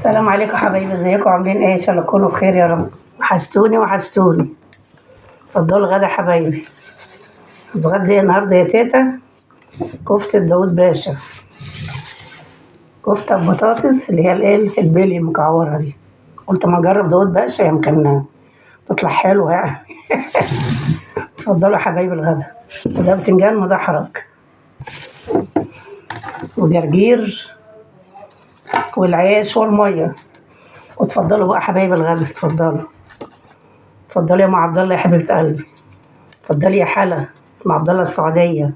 السلام عليكم حبايبي، ازيكم عاملين ايه؟ ان شاء الله تكونوا بخير يا رب. وحشتوني وحشتوني. اتفضلوا غدا حبايبي. هتغدي ايه النهارده يا تيتا؟ كفتة داوود باشا، كفتة بطاطس اللي هي الايه البلي المكعورة دي. قلت ما اجرب داوود باشا يمكن تطلع حلوة يعني. اتفضلوا حبايبي الغدا. وده بتنجان مدحرج وجرجير والعيش والمية. وتفضلوا بقى حبايب الغدا، اتفضلوا. اتفضلي يا ام عبد الله يا حبيبه قلبي. اتفضلي يا حلا ام عبد الله السعودية.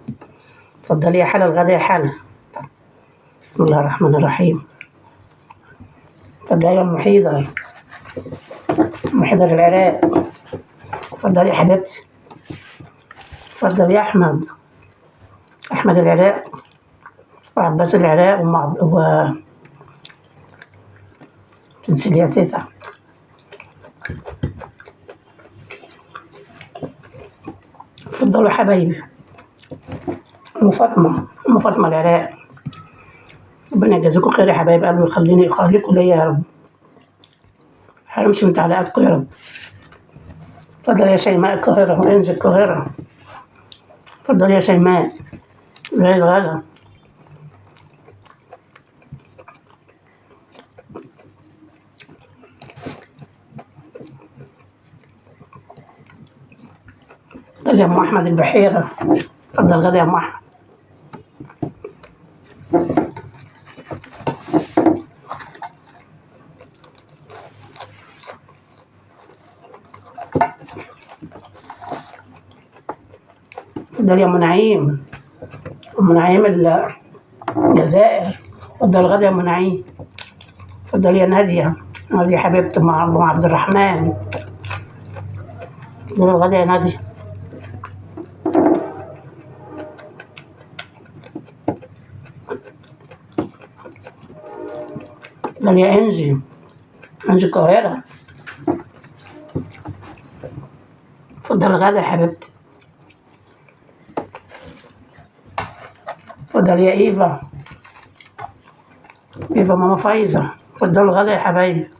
اتفضلي يا حلا الغدا يا حلا. بسم الله الرحمن الرحيم. اتفضلي يا ام حيدر، ام حيدر العراق. اتفضلي يا حبيبتي. اتفضل يا احمد، احمد العراق وعباس العراق وام عبد و تنسي يا تيتا. اتفضلوا حبايبي. ام فاطمة، ام فاطمة العراق. ربنا يجازيكم خير يا حبايب قلبي ويخليني يخليكم ليا يا رب. حرمش من تعليقاتكم يا رب. اتفضل يا شيماء القاهرة وانجي القاهرة. اتفضل يا شيماء زي الغلا. اتفضل يا ام احمد البحيرة. اتفضل غدا يا ام احمد. اتفضل يا ام نعيم، ام نعيم الجزائر. اتفضل غدا يا ام نعيم. اتفضل يا ناديه، ناديه حبيبتي مع ام عبد الرحمن. اتفضل غدا يا ناديه. اتفضل يا انجي، انجي القاهرة. اتفضل غدا يا حبيبتي. اتفضل يا ايفا، ايفا ماما فايزة. اتفضلوا غدا يا حبايبي.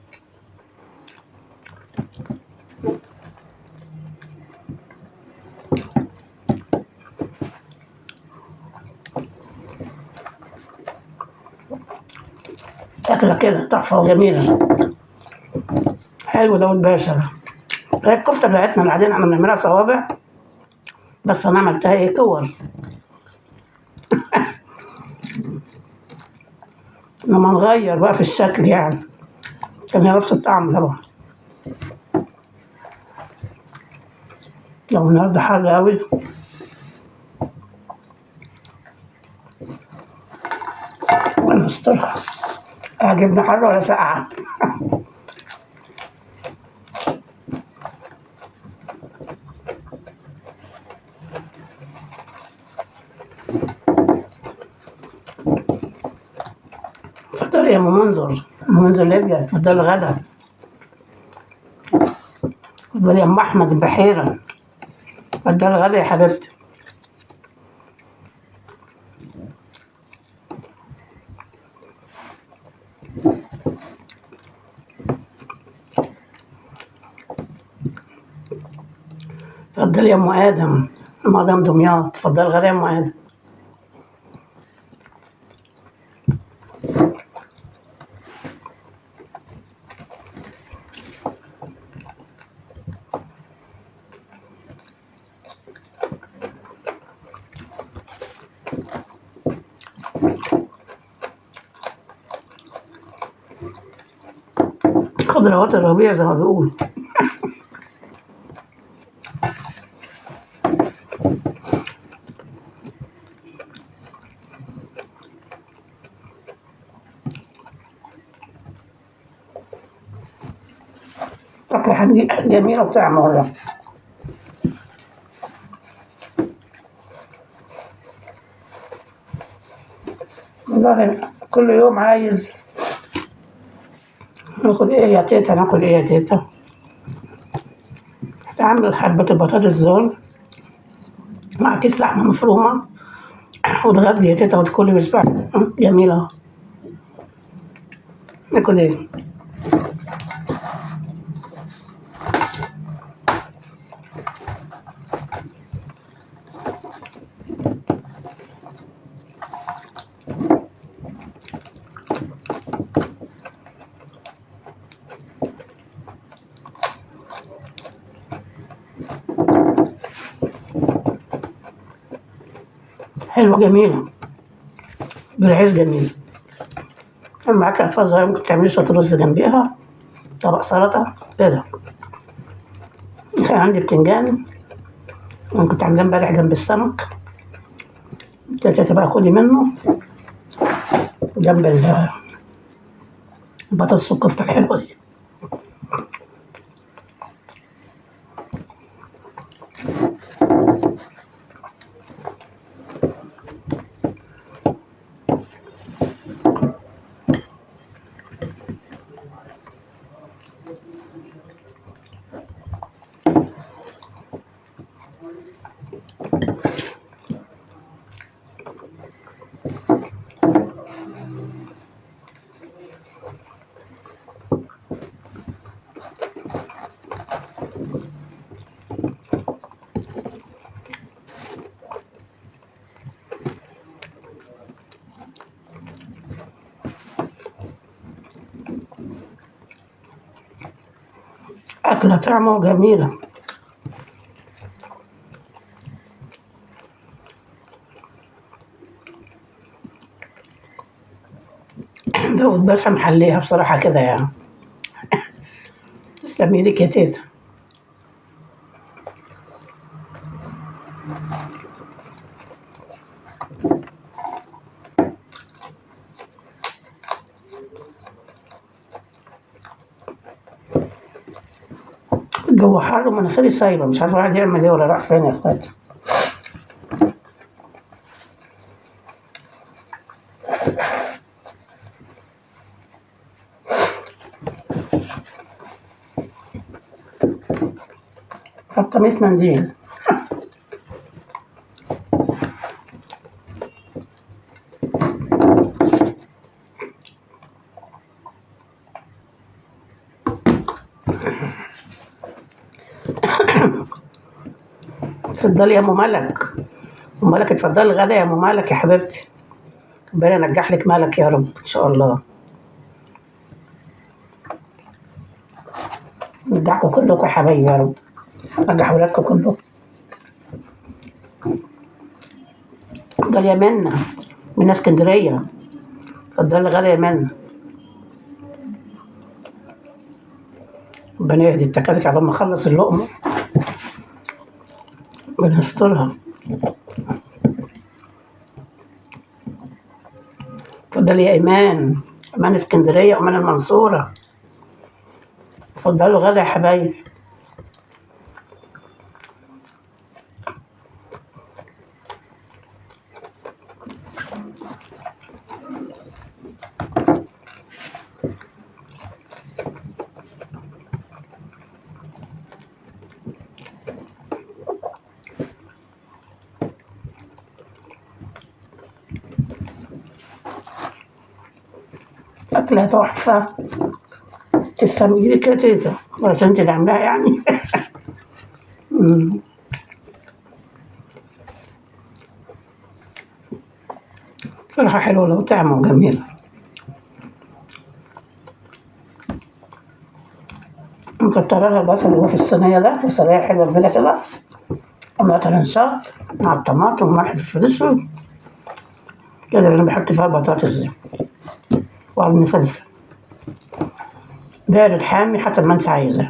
أكلة كده تحفة وجميلة. حلو داوود باشا ده. هي الكفتة بتاعتنا العادية احنا بنعملها صوابع، بس أنا عملتها ايه كور. لما نغير بقى في الشكل يعني، كان هي نفس الطعم طبعا. لو النهارده حر أوي. وأنا مسترها عجبني حر ولا ساقعة. اتفضلي يا ام منظر، ام منظر ليبيا. اتفضلي غدا. اتفضلي يا ام احمد البحيرة. اتفضلي غدا يا حبيبتي. اتفضلي يا ام ادم، ام ادم دمياط. اتفضلي غدا يا ام ادم. خضروات الربيع زي ما بيقولوا. أكلة جميلة وطعمة والله. والله كل يوم عايز ناكل ايه يا تيتا، ناكل ايه يا تيتا. هتعمل حبة البطاطس دول مع كيس لحمة مفرومة وتغدي يا تيتا وتاكلي وتشبعي. جميلة. ناكل ايه؟ حلوة جميلة بالعيش جميل. معاك أطفال صغيرة ممكن تعملي شوية رز جنبيها، طبق سلطة كده. كان عندي بتنجان أنا كنت عاملاه امبارح جنب السمك، ابتديت بقى كلي منه جنب البطاطس والكفتة الحلوة دي. أكلة طعمة جميلة. داود باشا محليها بصراحة كده يعني. تسلمي لك يا تيتا. الجو حر ومناخيري سايبة، مش عارفة الواحد يعمل ايه ولا راح فين يا اخواتي. حاطة 100 منديل. اتفضلي يا ام ملك. ام ملك اتفضلي غدا يا ام ملك يا حبيبتي، ربنا ينجح لك مالك يا رب ان شاء الله. نجحكم كلكم يا حبايبي يا رب، نجح ولادكم كلكم. اتفضلي يا منى من اسكندرية، اتفضلي غدا يا منى. ربنا يهدي التكاتك على ما اخلص اللقمة، ربنا يسترها. اتفضلي يا ايمان، ايمان اسكندرية وايمان المنصورة، اتفضلوا غدا يا حبايبي. أكلة تحفة، تسلم ايدك يا تيتا، عشان انت اللي عاملاها يعني. فرحة حلوة لو طعمة وجميلة. مكترة لها البصل اللي هو في الصينية ده، وصينية حلوة كبيرة كده، أما ترنشات مع الطماطم وملح فلفل أسود كده، اللي أنا بحط فيها البطاطس دي، وقرن فلفل بارد حامي حسب ما انت عايزة،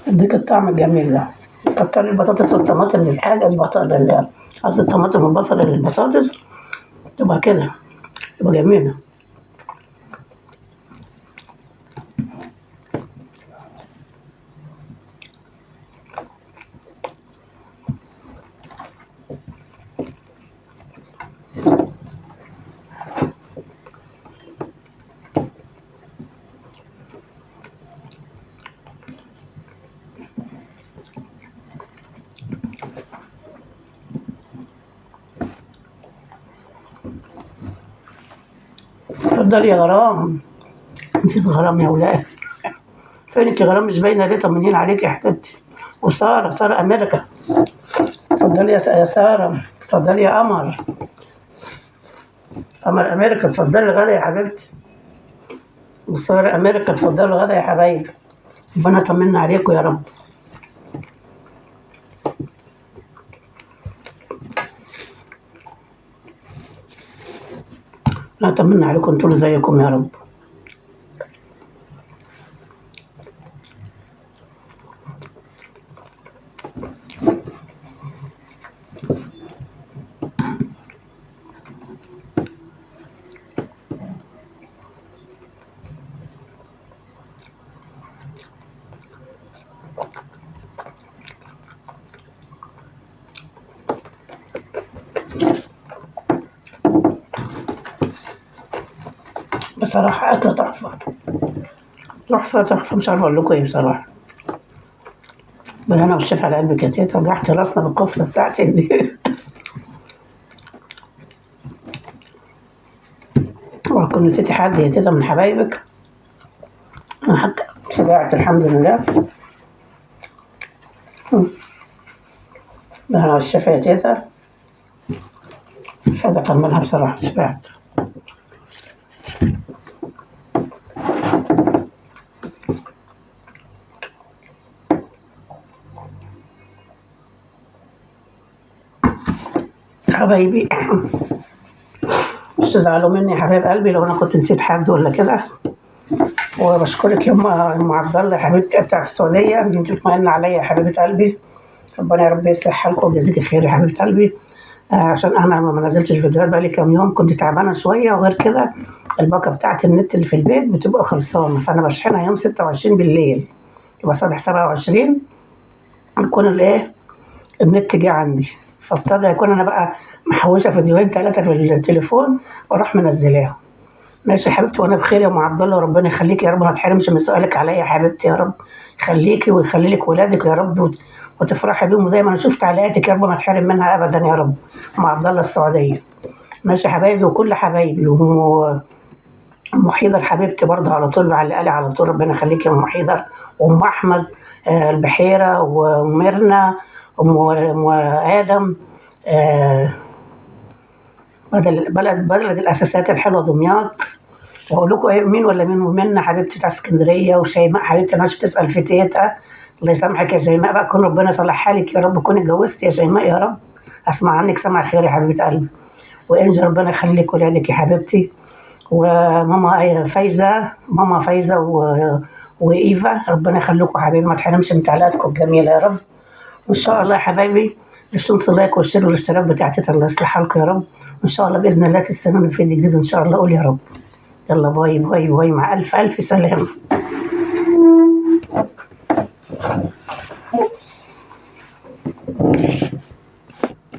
اديك الطعم الجميل ده. كتري البطاطس والطماطم للحاجة، البطاطس قصدي الطماطم والبصل للبطاطس، تبقى كده تبقى جميلة. اتفضلي يا غرام. نسيت غرام يا ولاد، فينك يا غرام؟ مش باينة ليه؟ طمنين عليك يا حبيبتي. وسارة، ساره امريكا، اتفضلي يا ساره. اتفضلي يا قمر، قمر امريكا، اتفضلي غدا يا حبيبتي. وسارة امريكا، اتفضلوا غدا يا حبايبي. ربنا يطمنا عليكم يا رب. ربنا يطمنا عليكم انتوا اللي زيكم يا رب. بصراحة أكلة تحفة تحفة تحفة، مش عارفة أقول لكم إيه بصراحة. بالهنا والشفا على قلبك يا تيتا، وجعت راسنا بالكفتة بتاعتك دي. اوعى تكون نسيتي حد يا تيتا من حبايبك. أنا حتى شبعت الحمد لله. بالهنا والشفا يا تيتا، مش عايزة أكملها بصراحة، شبعت. حبايبي مش تزعلوا مني يا حبايب قلبي لو انا كنت نسيت حد ولا كده. وبشكرك يا ام عبد الله يا حبيبتي بتاع السعودية، ان انت بتطمئن عليا يا حبيبه قلبي. ربنا يا رب يصلح حالكم ويجازيكي خير يا حبيبه قلبي. عشان انا ما نزلتش فيديوهات بقالي كام يوم، كنت تعبانة شوية، وغير كده الباقه بتاعه النت اللي في البيت بتبقى خلصانه، فانا بشحنها يوم 26 بالليل، يبقى صباح 27 يكون الايه النت جه عندي. فابتدى يكون انا بقى محوشه فيديوهين 3 في التليفون واروح منزلاهم. ماشي يا حبيبتي، وانا بخير يا ام عبد الله، وربنا يخليك يا رب، ما تحرمش من سؤالك عليا يا حبيبتي يا رب، يخليكي ويخلي لك ولادك يا رب، وتفرحي بيهم، وزي ما انا شفت تعليقاتك يا رب ما تحرم منها ابدا يا رب. ام عبد الله السعودية. ماشي يا حبايبي، وكل حبايبي، وام حيدر حبيبتي برضه على طول معلقه لي على طول، ربنا يخليك يا ام حيدر، وام احمد البحيرة، وميرنا، ام ادم، بلد الاساسات الحلوة دمياط. واقول لكم ايه، مين ولا مين، ومنا حبيبتي بتاع اسكندرية، وشيماء حبيبتي انا مش بتسال في تيتا، الله يسامحك يا شيماء بقى، كون ربنا يصلح حالك يا رب، كوني اتجوزتي يا شيماء يا رب، اسمع عنك سمع خير يا حبيبه قلبي. وانجي ربنا يخليك ولادك يا حبيبتي. وماما فايزه، ماما فايزه وايفا، ربنا يخليكم حبايبي، ما تحرمش من تعليقاتكم الجميلة يا رب. وان شاء الله يا حبايبي مش تنسوا ال like وال share والاشتراك بتاعتي، الله يصلح حالكم يا رب. وان شاء الله باذن الله تستنوني في فيديو جديد ان شاء الله. قول يا رب. يلا bye bye bye، مع الف الف سلامه.